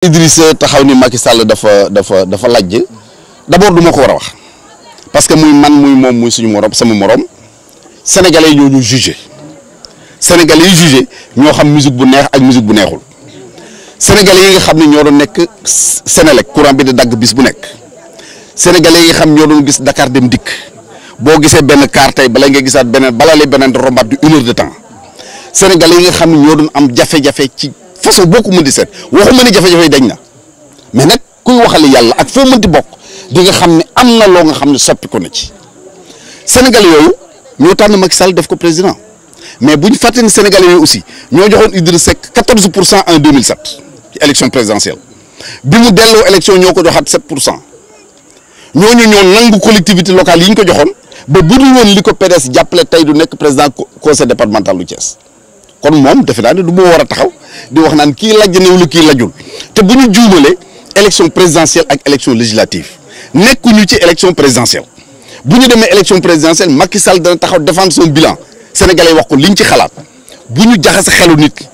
Idrissa taxaw ni Macky Sall dafa lajj d'abord du ma ko war a wax parce que muy man muy moom muy suñu morom sama morom sénégalais yi ñoo ñu jugé sénégalais yi jugé ñoo xam musique bu neex ak musique bu neexul sénégalais yi nga xam ne ñoo doon nekk Sénélec courant bi di dagg bis bu nekk sénégalais yi nga xam ñoo doon gis Dakar dem dikk boo gisee benn car tey bala nga gisaat beneen balale beneen rombaat du 1 heure de temps sénégalais yi nga xam ne ñoo doon am jafe-jafe ci façon boo ko mën di seet waxuma ni jafe-jafe yi dañ na mais nag kuy waxale yàlla ak foo mënti bokk di nga xam ne am na loo nga xam ne soppi ko na ci Sénégal yooyu ñoo tànn Macky Sall def ko président mais bu ñu fàtte ni Sénégalais yooyu aussi ñoo joxoon Idrissa Seck 14% en 2007 ci élection présidentielle bi mu delloo élection ñoo ko joxaat 7% ñooñu ñoo nangu collectivité locale yi ñu ko joxoon ba bu dul woon li ko PDS jàppale tey du nekk président conseil départemental du Thiès kon moom defe naa ne du moo war a taxaw di wax naan kii lajj na wala kii lajjul te bu ñu juumalee élection présidentielle ak élection législative nekkuñu ci élection présidentielle bu ñu demee élection présidentielle Macky Sall dana taxaw défendre son bilan sénégalais wax ko liñ ci xalaat bu ñu jaxase xelu nit ki